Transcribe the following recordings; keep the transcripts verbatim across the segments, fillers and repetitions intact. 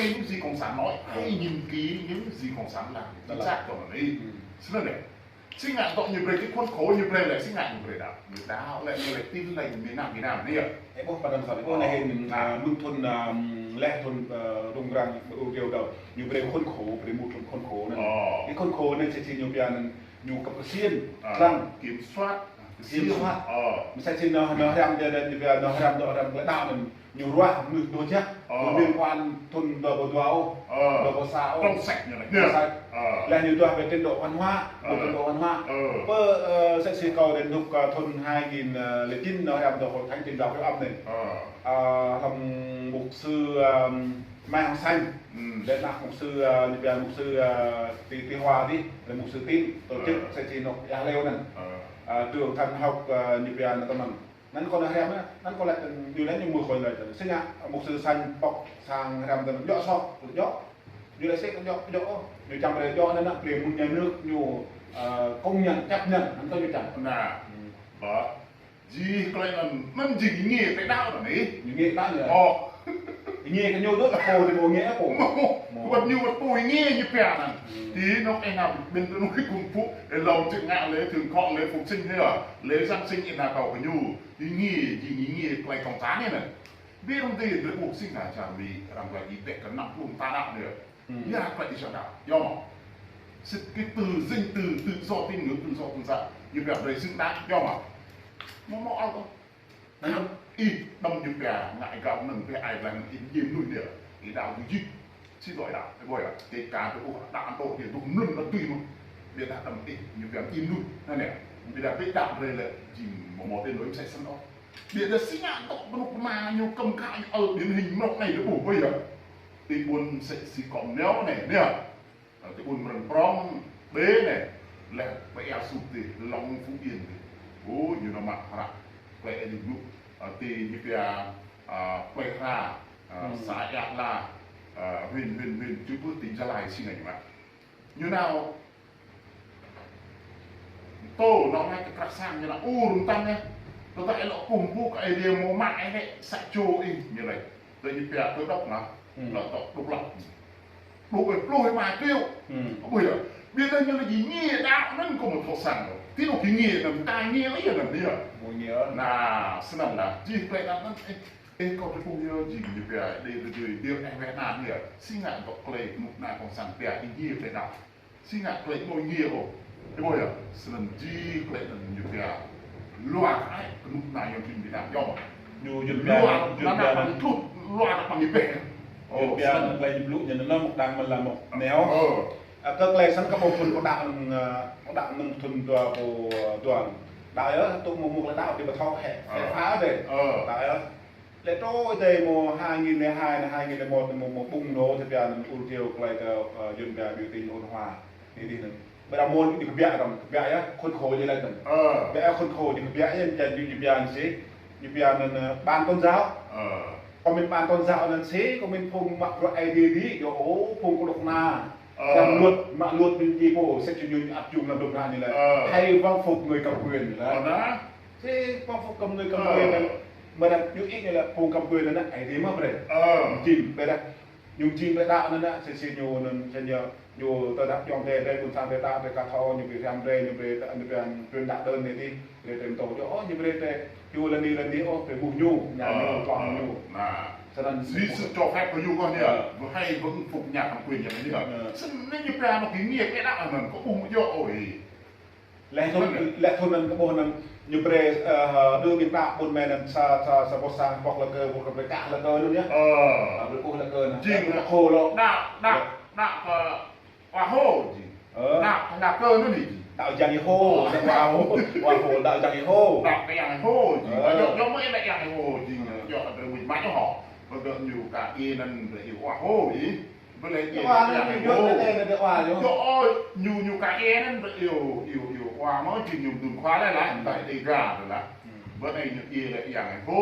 Những gì cộng sản nói, hãy nhìn kỹ những gì cộng sản làm. Chính xác, còn ở đây. Snăn lĕ. Si ngă dŏ ñu brei kơ khuôn khổ ñu brei lĕ, si ngă ñu brei đăo. Ñu đăo lĕ, ñu lĕ Tin Lành miền Nam, miền Nam, anei yơh. Ơ, ƀuh, ƀuh anei hĭn, mơ̆ng thŭn, leh thŭn, dŭng răng, ƀu djŏ dăo. Ñu brei khuôn khổ, brei mŭt hlăm khuôn khổ anăn. Ơ. Kơ khuôn khổ anăn si si ñu pia anăn, ñu kăp ksiêm, trăng. Kiểm soát. Kiểm soát. Ơ. Msĕ si nao, nao hriăm dê, dê, ñu pia nao hriăm dŏ hriăm klei đăo anăn. Ñu ruah mnuih dôk jăk, ơ, ñu liên quan thŭn dua êbâo dua ôh, ơ, dua êbâo sa ôh. Trong sạch ñu anăn. Trong sạch. Ơ. Leh ñu duah về trình độ văn hóa, ơ, trình độ văn hóa. Ơ. Pơ, ơ, msĕ si kâo dê nŭk, ơ, thŭn hai nghìn lẻ chín nao hriăm dŏ hội thánh truyền đạo Hiếu Âm anei. Ơ. Ơ, hlăm mục sư, ơ, Mai Hồng Xanh. Leh anăn mục sư, ơ, ñu pia mục sư, ơ, Ti, Ti Hoa dih, leh mục sư Tín, tổ chức, ơ, msĕ si nŏk êa hleo anăn. Ơ. Ơ, trường thần học, ơ, ñu pia anăn tơmăn. Anăn kâo nao hriăm, anăn kâo lač, ñu lač ñu mơ̆ng kâo lač. Si ngă, mục sư Xanh pŏk sang hriăm tơmăn djŏ soh, djŏ. Ñu lač si djŏ, djŏ. Ñu čiăng brei djŏ anăn, anăn, brei mŭt nhà nước ñu, ơ, công nhận, chấp nhận, anăn kâo ñu čiăng. Nah, ƀă. Jih klei anăn, anăn jing êngiê klei đăo anăn ih. Êngiê đăo anăn. Ơ. Êngiê kơ ñu dôk, pô dê mâo êngiê pô. Mâo. Wăt ñu wăt pô êngiê ñu pia anăn. Ti nŏk ih nao ƀĭn tơ nui kung pŭ, ih lŏ čĕk ngă lễ thượng khọ, lễ phục sinh hĕ, lễ Giáng sinh ih nao kâo kơ ñu. Êngiê, jing êngiê klei cộng sản anăn. Bi rŏng ti, drei ƀuh si ngă čar Mi, arăng lač ih ƀĕ kơ năm pluh mta đăo anei. Ya klei ih čar đăo, yơh mơh. Sĭt kơ tự do, tự, tự do tín ngưỡng, tự do tôn giáo. Ñu pia brei xứng đáng, yơh mơh. Mâo mâo ăl ôh. Anăn ih đăm ñu pia ngă êgao anăn pia ai lăng ih jing mnuih anei. Ih đăo ñu jih. Si dŏ ih đăo, ih ƀuh yơh. Kơ ka tơ ƀuh đăo anăn tơ ih dôk mlŭn anăn tui mơh. Ƀiădah đăm ih ñu pia ih mnuih. Anăn anei. Ƀiădah bi đăo brei lĕ jing mâo mâo tơ nui msĕ snăn ôh. Ƀiădah si ngă dŏ knŭk kna ñu kăm ka ñu ăl điển hình mrâo anei lĕ ƀuh ƀuh yơh. Ti ƀuôn msĕ si kŏ mneo anei, anei. Ti ƀuôn Mrơ̆ng Prŏng, ƀĕ anei, leh ƀĕ êa sŭp ti, Long Phú Yên ti. Ơ, ñu nao mă hră, klei Aê Diê blŭ, ơ, ti ñu pia, ơ, Plei Hra, ơ, xã Ea Hla, ơ, huyện, huyện, huyện, čuh pơ ti Gia Lai si ngă ñu mă. Ñu nao, tô, nao mă kơ krah sang ñu nao, ur mtam anei. Tơdah ih lŏ kkuh mpŭ kơ Aê Diê mâo mă ih lĕ, sa čô ih, ñu lač. Tơ ñu pia tơ đŏk mă, lŏ tŏ độc lập. Đuĕ pluh êma triệu. Ƀuh yơh. Ƀiădah ñu lač êngiê đăo anăn kâo mâo thâo săng. Ti anôk êngiê anăn, ta êngiê lĕ anăn yơh. Mâo êngiê. Nah, snăn lah. Jih klei anăn, ơ, ơ, kâo ti ƀuh yơh, jing ñu pia, dê, dê, dê, dê, ơ, weh anăn yơh. Si ngă dŏ klei knŭk kna cộng sản pia, êngiê klei đăo. Si ngă klei mâo êngiê ôh. Ih ƀuh yơh, snăn jih klei anăn ñu pia. Lua ai, knŭk kna yuăn klin Việt Nam, yơh mơh. Ñu, ñu pia, lua, ñu pia anăn, anăn, lua anăn păng ih pĕ. Ñu pia anăn klei ñu blŭ ñu anăn mâo đang mă lăm mâo neo. Ơ. Ơ, kơ klei snăn kơ ƀuh thŭn kâo đăo anăn, ơ, kâo đăo anăn thŭn dua êbâo dua. Đăo yơh, tŭ mâo mâo klei đăo ti ƀu thâo hĕ, hĕ pha dê. Ơ. Đăo yơh. Leh trôi ti mâo hai nghìn lẻ hai, anăn hai nghìn lẻ một, mâo, mâo bùng nổ, ti pia anăn ur čiu klei kơ, ơ, yuăn pia biểu tình ôn hòa. Anei dih anăn. Ƀiădah mâo ñu kbiă kăm, kbiă yơh, khuôn khổ ñu lač anăn. Ơ. Kbiă khuôn khổ ñu kbiă yơh, ñu, ñu pia anăn si. Ñu pia anăn, ơ, ban tôn giáo. Ơ. Kơ mĭn ban tôn giáo anăn si, kơ mĭn phung mă bruă Aê Diê dih, yơh, ơ, phung knŭk kna. Ơ. Čiăng luật, mă luật mĭn djai pô, sĕ ču ñu ăt jŭm lăm dôk na ñu lač. Ơ. Hay văn phục người cầm quyền lač. Ơ, nah. Si văn phục cầm người cầm quyền anăn. Mơ̆ng anăn ñu ih ñu lač phung cầm quyền anăn, Aê Diê mơh brei. Ơ. Jing, ƀiădah. Ñu jing klei đăo anăn, si, si ñu anăn, si ñu, ñu tơdah jŏng drei, drei ƀuôn sang drei đăo, drei ka thâo, ñu bi hriăm drei, ñu brei, ñu brei truyền đạo đơn anei dih, drei, drei mtô, ơ, ñu brei drei, ñu lăn ni, lăn ni, ơ, drei ƀuh ñu, ñu, ơ, ñu, ơ, ñu. Nah. Snăn, dưới sự cho phép của ñu kơ ñu, ơ, hay vẫn phục nhà cầm quyền ñu anăn. Ơ. Snăn ñu pia anôk êngiê klei đăo anăn, kâo ƀuh mơ̆ yơh, ôi. Leh thŭn, leh thŭn anăn kơ ƀuh anăn ñu brei, ơ, đơ ƀing đăo ƀuôn mei anăn sa, sa, sa boh sang pŏk lă kơ, ƀuôn kơ brei kă lă kơ anăn yơh. Ơ. Ơ, brei kơ lă kơ anăn. Jing. Ƀuôn kơ lă. Đăo, đăo, đăo kơ wa hô jing. Ơ. Đăo kơ lă kơ anăn jing. Đăo Yang Êhô, wa hô, wa hô, đăo Yang Êhô. Đăo kơ Yang Êhô jing. Ơ. Yơh, yơh mơ̆ đăo Yang Êhô jing. Yơh, drei mĭn mă yơh hŏ. Ƀiădah ñu kơ ih anăn brei ih wa hô ih. Ƀiădah ih wa, Yang Êhô. Ơ, ñu, ñu kơ ih anăn, ƀiădah ih, ih, ih wa mơh, jing ñu mdŭn khua leh lah, dah ih ga, dah lah. Ƀiădah ñu ih leh Yang Êhô.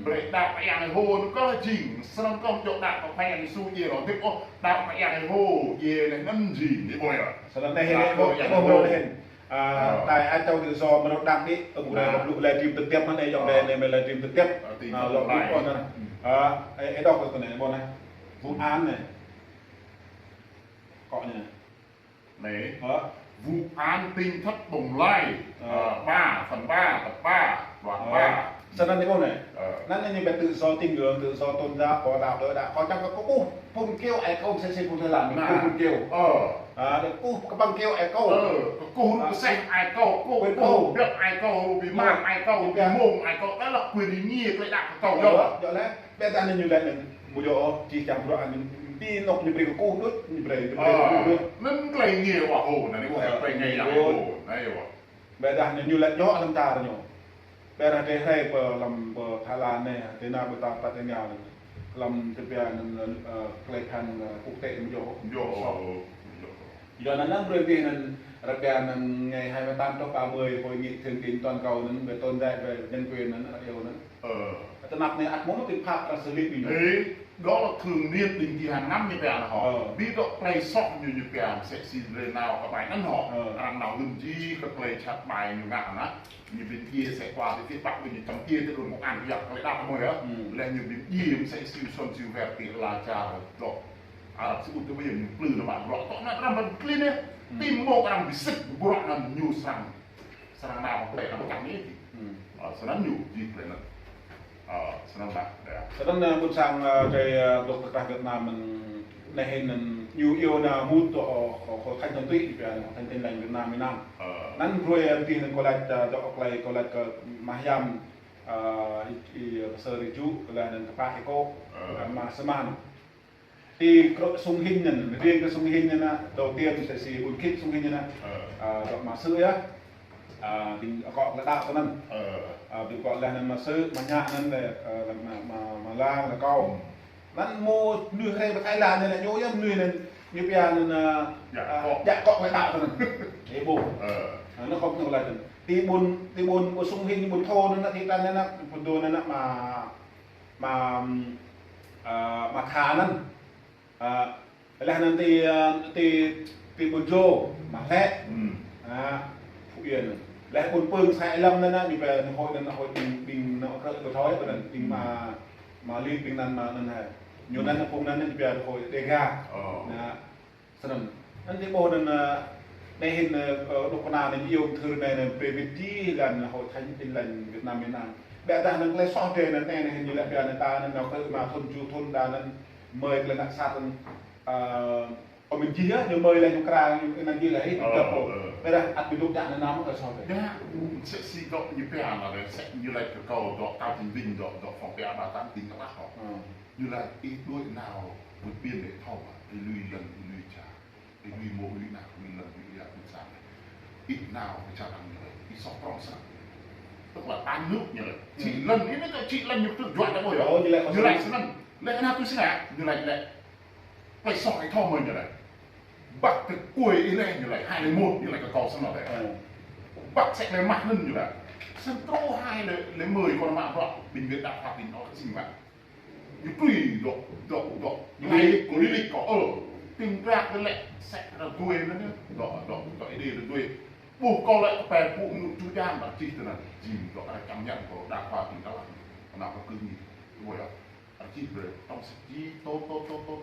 Ƀiădah đăo kơ Yang Êhô, ñu kơ jing, snăn kơ jŏk đăo kơ Khua Yang Yêsu ih lŏ dĭp ôh, đăo kơ Yang Êhô, ih leh anăn jing, ih ƀuh yơh. Snăn anei hĭn, ƀuh, Yang ƀuh, Êhô. Ƀuh hĭn. Ơ. Ơ, tai ai châu tự do mrâo đăng dih, ơ, ƀuh anei, ƀuh leh livestream trực tiếp mơh anei, yŏng anei, anei mă livestream trực tiếp. Ơ, ti ơ, lŏ ƀuh anăn. Ơ, ơ, ơ, đŏk kơ anei, ƀuh anei. Vụ án này. Có nhỉ? Này, hả? Vụ án tỉnh thất Bồng Lai, ờ, ba, phần ba, tập ba, đoạn ba. Snăn anei ƀuh anei. Anăn anei ñu bi tự do tín ngưỡng, tự do tôn giáo, có đạo, đỡ đạo, có chắc có ƀuh phung keo ai câu, msĕ si phung Thái Lan, ƀuh phung keo. Ơ. À, để ƀuh kơ ƀăng keo ai câu. Ơ, kơ ƀuh kơ seh ai câu, ƀuh, ƀuh biăp ai câu, bi mang ai câu, bi mông ai câu, đó là quyền đương nhiên, klei đăo kơ kâo. Djŏ leh. Ƀiădah anăn ñu lač anăn, ƀu djŏ, čih čiăng bruă anăn, ti anôk ñu brei kkuh đuč, ñu brei, ñu brei kkuh đuč. Anăn klei ngă wah hô, anăn wah klei ngă wah hô, anăn wah. Ƀiădah anăn ñu lač djŏ hlăm čar ñu. Ƀiădah drei hriê pơ hlăm pơ Thái Lan anei, ti anăp ƀuôn ta pă tơngia anăn. Hlăm tơpia anăn, ơ, klei phăn, ơ, quốc tế ñu djŏ. Djŏ. Yua anăn anăn brei ti anăn, rơpia anăn ngày hai mươi tám tháng ba mươi, hội nghị thượng đỉnh toàn cầu anăn về tôn giáo, về nhân quyền anăn, arăng iêu anăn. Ơ. Tơnap anei ăt mâo mơ̆ ti phak arăng sơlip ñu. Ê, đó là thường niên định kỳ hàng năm ñu pia anăn hŏ. Ơ. Bi dŏ klei soh ñu ñu pia msĕ si drei nao kơ ƀai anăn hŏ. Ơ. Arăng nao lŭm jih kơ klei čhat ƀai ñu ngă anăn. Ñu bi chia sẻ qua ti phía Bắc ñu čăm chia ti đồn công an yap klei đăo mơh yơh. Leh ñu bi chia msĕ si Xuân si Ver ti ala čar dŏ Arab Saudi ti ƀai ñu plư nao mă bruă tŏ anăn arăng băn klin yơh. Ti mâo arăng bi sĭt bruă anăn ñu srăng srăng nao klei anăn čăm anei. Ơ, snăn ñu jih klei anăn. Ơ, snăn dah, dah. Snăn, ơ, ƀuôn sang, ơ, drei, ơ, dôk ti krah Việt Nam anăn, anei hĭn anăn ñu iêu nao mŭt dŏ, ơ, Hội Thánh Thuần Túy, pia Hội Thánh Tin Lành Việt Nam, Việt Nam. Ơ. Anăn hruê, ơ, ti anăn kâo lač, ơ, dŏ klei, kâo lač kơ Ama Hiam, ơ, i, i, pastor Rijŭ, kâo lač anăn kpă êkô, Ama Sman. Ti krŏ Sông Hinh anăn, riêng kơ Sông Hinh anăn, đầu tiên msĕ si ƀuôn Khit Sông Hinh anăn. Ơ. Ơ, dŏ Ama Sư yơh. Ơ, ƀing akŏ klei đăo tinăn. Ơ. Ơ, ƀing akŏ leh anăn Ama Sư, Ama Nhă anăn leh, ơ, Ama, Ama, Ama Lang leh kâo. Anăn mâo mnuih hriê pơ Thái Lan anăn, ñu yơh mnuih anăn, ñu pia anăn, ơ, djă akŏ klei đăo tinăn. Ê ƀuh. Ơ. Ơ, anăn kâo pơñŭk leh tinăn. Ti ƀuôn, ti ƀuôn, ƀuôn Sông Hinh, ƀuôn Thô anăn, ti tinăn, ƀuôn Thô anăn, Ama, Ama, ơ, Ama Tha anăn. Ơ, leh anăn ti, ơ, ti, ti Buôn Djô, Ama Hlĕ. Ơ, Phú Yên. Leh ƀuôn Pưng Sa Êlăm anăn, ñu pia anăn hội anăn, hội ƀing, ƀing anăn krơ̆ kơ thoi, ƀiădah ƀing Ama, Ama Lit ƀing anăn, Ama anăn hĕ. Ñu anăn, phung anăn ñu pia hội Đêga. Ơ. Anăn, snăn. Anăn ti ƀuh anăn, ơ, anei hĭn, ơ, ơ, dôk kna anăn iêu mthưr anei anăn, bi wĭt jih lăn Hội Thánh Tin Lành Việt Nam, Việt Nam. Ƀiădah anăn klei soh drei anăn, anei, anei hĭn ñu lač pia anăn ta anăn, nao kơ Ama Thŭn Ju Thŭn đa anăn, mơi klei ngă sat anăn, ơ, kơ mĭn jih yơh, ñu mơi leh ñu kra, ñu anăn jih leh, ih, ƀiădah ăt bi dôk djă anăn mơh klei soh drei. Djă, msĕ si dŏ ñu pia anăn, msĕ ñu lač kơ kâo dŏ Cao Chính Vinh, dŏ, dŏ phòng pia ba tám tỉnh Đắk Lắk hŏ. Ơ. Ñu lač ih đuĕ nao, vượt biên để thâo, ih lui lăn, ih lui čar. Ih lui mô̆, lui anak, lui lăn, lui êa, lui sang. Ih nao kơ čar arăng ñu lač, ih soh prŏng snăk. Tức là bán nước ñu lač. Čhĭ lăn, ih mĭn čhĭ lăn ñu tŭ juă ta ƀuh yơh. Ơ, ñu lač, ñu lač snăn. Leh anăn tui si ngă, ñu lač leh. Klei soh ih thâo mơh ñu lač. Băk ti kuê ih leh ñu lač, hai leh mŭt ñu lač kơ kâo snăn leh. Ơ. Băk sĕ leh mah anăn ñu lač. Snăn truh hai leh, leh mơi kâo nao mă bruă, bệnh viện đa khoa tỉnh đó, sinh mạng. Ñu tui dŏ, dŏ, dŏ. Ñu lač kơ lĭk kâo, ơ. Tĭng drăk leh lĕ, sĕ ra dui anăn, dŏ, dŏ, dŏ êdi ra dui. Ƀuh kâo lĕ kơ pĕ pŭ ñu ču jam, ƀă čih tinăn. Jing dŏ arăng čăm ñăn kâo đa khoa tỉnh Đắk Lắk. Anăn kơ kơ ñu. Ôi ya. Arăng čih brei, tŏng sĕ čih, tôt, tôt, tôt, tôt.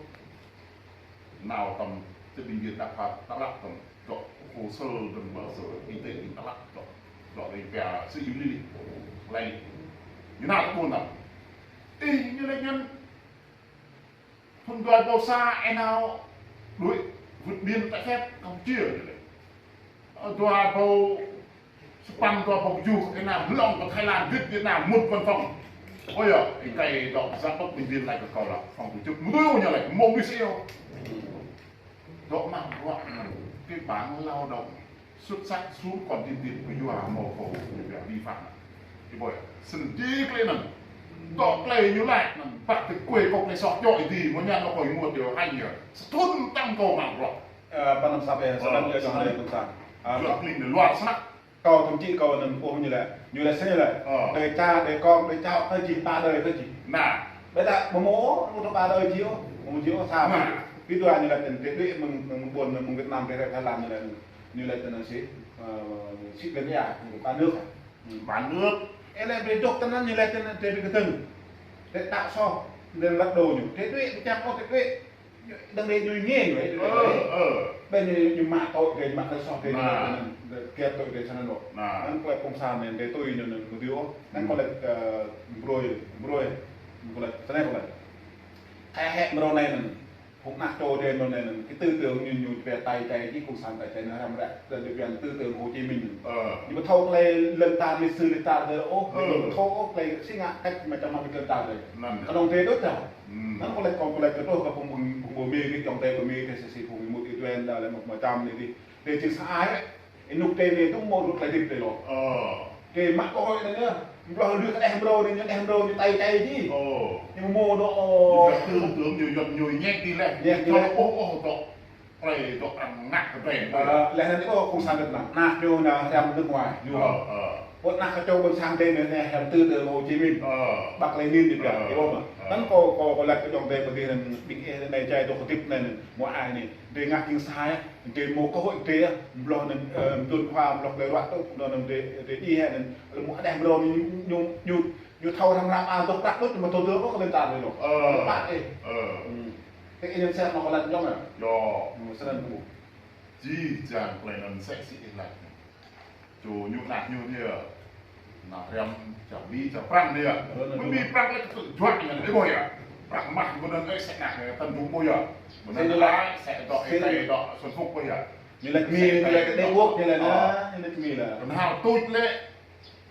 Nao tăm ti bệnh viện đa khoa Đắk Lắk tăm dŏ hồ sơ dơ̆ng mơ̆ sở y tế tỉnh Đắk Lắk dŏ, dŏ leh pia sự im lili. Leh ñu nao ƀuôn tăm. Ih, ñu lač anăn thŭn dua êbâo sa ih nao đuĕ vượt biên trái phép Campuchia ñu lač. Dua êbâo sa păn dua êbâo kjuh ih nao hlŏng kơ Thái Lan, wĭt Việt Nam, mŭt văn phòng. Ôi ya, ih kơ dŏ giám đốc bệnh viện lač kơ kâo leh, phòng tổ chức. Mdui ñu lač, mâo mnuih sĭt. Dŏ mă bruă anăn, cái bản lao động xuất sắc xuống còn tiền tiền của yua mâo kâo vi phạm. Ih ƀuh, snăn jih klei anăn. Dŏ klei ñu lač anăn, băk ti kuê kâo klei soh djŏ ih dih, mâo ñăn kâo ih mŭt yơh, hêñ yơh. Sa thŭn tăm kâo mă bruă. Ơ, păn năm sap ih, sa năm ih dŏ hơdai ƀuôn sang. Ơ, dŏ klei anei luar snăk. Kâo thậm chí kâo anăn ƀuh ñu leh, ñu lač snei leh. Ơ. Đei čar, đei kông, đei čao, kơ jih, ba đei kơ jih. Anăn. Ƀiădah, mâo mâo, mâo ba đei jih ôh, mâo jih ôh, sa. Anăn. Bi dua ñu lač anăn, ti đuĕ mơ̆ng, mơ̆ng ƀuôn, mơ̆ng Việt Nam, ti Thái Lan ñu lač anăn. Ñu lač anăn si, ơ, si gân ya, ba nước. Ba nước. Ê leh bi dôk tinăn ñu lač tinăn, ti bi kdơ̆ng. Ti đăo soh. Drei lăk đô ñu. Drei đuĕ, bi čang ôh, drei đuĕ. Đăng đei ñu ngê ñu, eh, đuĕ. Ơ, ơ. Bên ñu, ñu mă tội drei, mă klei soh drei, ñu, kơ tội drei snăn lŏ. Anăn klei cộng sản anei, drei tui ñu, ñu, ñu dưi ôh. Anăn kâo lač, ơ, mbruê, mbruê. Kâo lač, snei kâo lač. Hĕ hĕ mrâo anei anăn. Phung anak čô drei mrâo anei anăn. Kơ tư tưởng ñu, ñu bi tay čai, kơ cộng sản tay čai, ñu hrăm ră. Drei bi tư tưởng Hồ Chí Minh. Ñu bi thâo klei lăn tar, lịch sử lăn tar drei ôh, ñu bi thâo ôh klei si ngă, cách mà trong năm lăn tar drei. Knŏng drei đuĕ dah. Anăn kâo lač, kâo, kâo lač kơ truh kơ phung, phung, phung ƀơ Mi, kơ ayŏng adei ƀơ Mi, kơ si si phung êmut êtuên, dah leh mă, mă čăm anei dih. Drei čiăng sa ai, ênuk drei anei dŭm mâo lŭt klei hdĭp drei lŏ. Drei mă kơ hŏi anăn yơh. Mbloh lưh kơ đeh mrâo anei, ñu đeh mrâo, ñu tay čai dih. Ñu mâo dŏ, ơ, tư tưởng ñu yuăn ñu ñĕk dih leh. Ñĕk dih leh. Ôh, ôh, dŏ. Klei dŏ arăng ngă kơ drei. Ơ, leh anăn ôh, cộng sản Việt Nam. Anak ñu nao hrăm nước ngoài, du học. Ơ, ơ. Ƀuh anak kčô ƀuôn sang drei anei, anei hrăm tư tưởng Hồ Chí Minh. Ơ. Mâo klei anăn dih biă, ơ, ih ƀuh mơh. Ơ. Anăn kâo, kâo, kâo lač kơ ayŏng adei ƀơ Mi anei, ƀing ih anei čai dôk hdĭp anei, anei, mâo ai anei. Drei ngă čiăng sa ai, drei mâo kơ hŏi drei, mbloh anăn, ơ, mduôn khua, mbloh klei ruă tŭ, mbloh anăn drei, drei djiê anăn, leh mâo đeh mrâo ñu, ñu, ñu, ñu thâo hrăm hră, a, dôk prăk đuč, mâo thâo dơ̆ng ôh klei lăn tar drei lŏ. Ơ. Pă ih. Ơ. Ơ. Kơ ih anăn sĕ mâo kơ lač jŏng ah. Yơh. Ơ, snăn ƀuh. Jih jang klei anăn msĕ si ih lač. Čô ñu anak ñu dih. Nao hrăm čar Mi, čar Prăng dih. Ơ, anăn mơ̆ng Mi Prăng leh kơ tŭ juă ñu, ih ƀuh yơh. Prăng mah ƀuôn anăn, ơ, sĕ anak, ơ, Tân Trung ƀuh yơh. Ƀuôn anăn sĕ, leh, sĕ dŏ, sĕ, ih dŏ Xuân Phúc ƀuh yơh. Ñu lač Mi, ñu lač kơ Đế Quốc, ñu lač, ơ, ñu lač Mi lah. Knhal tuč leh.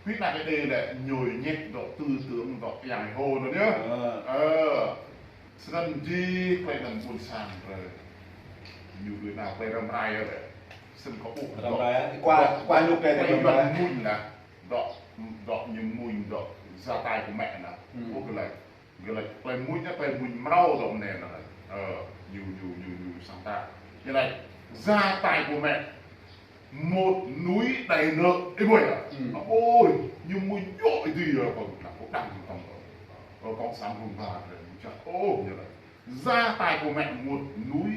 Bi anăn drei leh ñu ñĕk dŏ tư tưởng dŏ yang hô anăn yơh. Ơ. Ơ. Snăn jih klei anăn ƀuôn sang drei. Ñu đuĕ nao klei răm rai yơh leh. Snăn kâo ƀuh răm rai, ơ, kua, kua ñu klei răm rai. Klei yuăn mmuñ lah. Dŏ, dŏ ñu mmuñ dŏ. Gia tài của mẹ lah. Ơ. Ƀuh klei. Klei, klei mmuñ, klei mmuñ mrâo dŏ anei anăn. Ơ, ñu, ñu, ñu, ñu sáng tạo. Klei gia tài của mẹ. Một núi đầy nợ. Ih ƀuh yơh. Ơ. Ôi, ñu mmuñ djŏ ih dih yơh, kâo, kâo đăng tăm. Ơ, cộng sản Trung Hoa, ơ, ñu čăk. Ơ, ñu lač. Gia tài của mẹ một núi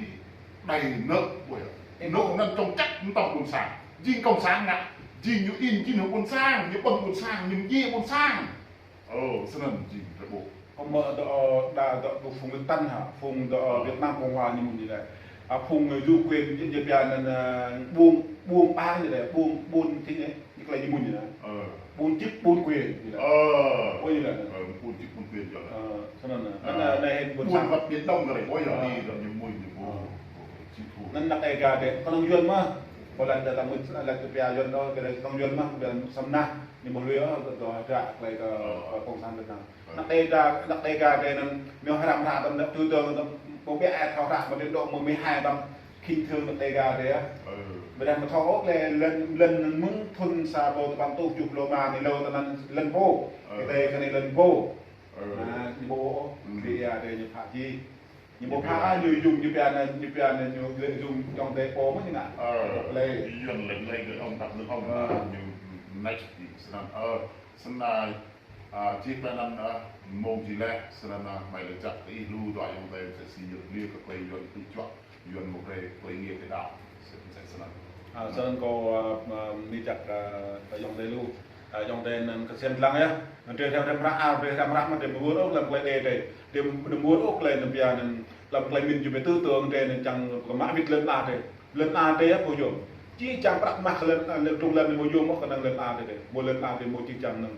đầy nợ. Ƀuh yơh. Ih ƀuh. Nợ anăn trông chắc mtam cộng sản. Jing cộng sản ngă. Jing ñu in, jing ñu ƀuôn sang, ñu ƀơ̆ng ƀuôn sang, ñu mdjiê ƀuôn sang. Ơ, snăn jing drei ƀuh. Kơ mơ̆ dŏ, ơ, đa dŏ phung Việt Tân hă, phung dŏ, ơ, Việt Nam Cộng Hòa ñu mmuñ dih leh. A, phung, ơ, Ukraine ñu, ñu pia anăn, ơ, ƀuôn, ƀuôn ƀar ñu leh, ƀuôn, ƀuôn ti anei, ñu klei ñu mmuñ dih leh. Ơ. Ƀuôn Čĭp, ƀuôn Quyền ñu leh. Ơ. Ơ, ñu leh. Ơ, ƀuôn Čĭp, ƀuôn Quyền ñu leh. Ơ, snăn. Ơ. Anăn, ơ, anei ƀuôn ƀuôn sang. Wăt Biển Đông kơ drei, ơ, yơh, ơ, ñu mmuñ ñu ƀuôn. Ơ. Čĭp ƀuôn. Anăn anak Đêga drei, knŏng yuăn mơh. Kâo lač tơdah mưč, lač kơ pia yuăn dŏ, kơ knŏng yuăn mơh, kơ pia samơ̆ nah, ñu mâo lui, ơ, kơ dŏ hdră klei kơ, ơ, kơ cộng sản Việt Nam. Anak Đêga, anak Đêga drei anăn, ñu hrăm hră tăm, tư tưởng tăm, ƀuh ƀiă ai thâo hră, mă drei dŏ mơ̆ng Mi hai tăm, khinh thường anak Đêga drei ah. Ơ. Ƀiădah mâo thâo ôh leh lăn, lăn mơ̆ng thŭn sa êbâo dua păn êtuh kjuh pluh êma anei lŏ tơnăn lăn pô. Ơ. Kơ drei kơ anei lăn pô. Ơ. Anăn, ñu ƀuh ôh, ơ, Đêga drei ñu phă jih. Ñu ƀuh phă, ñu yŭng, ñu pia anăn, ñu pia anăn, ñu lĕ yŭng ayŏng adei pô mơh ñu ngă. Ơ. Leh. Yuăn lĕ lĕ kơ ông tập lưng ông. Ơ. Ñu next snăn. Ơ. Snăn, a, jih klei anăn, a, mông jih leh, snăn, a, hmei lač jăk kơ ih lu dua ayŏng adei msĕ si yơh liê kơ klei yuăn tŭ juă, yuăn mâo klei, klei ngê klei đăo, msĕ, msĕ snăn. A, snăn kâo, a, a, mni jăk, a, kơ ayŏng adei lu. A, ayŏng adei anăn ksiêm dlăng yơh. Anăn drei hrăm, hrăm hră, a, drei hrăm hră mơh drei mâo wơr ôh hlăm klei drei drei. Drei mâo wơr ôh klei anăn pia anăn hlăm klei mĭn jŭm êtuh tơ̆ng drei anăn čiăng kơ mă wĭt lăn ala drei. Lăn ala drei yơh pô yuôm. Jih jang prăk mah lăn, lăn, lăn, lăn mâo yuôm ôh knŏng lăn ala drei. Mâo lăn ala drei mâo jih jang anăn.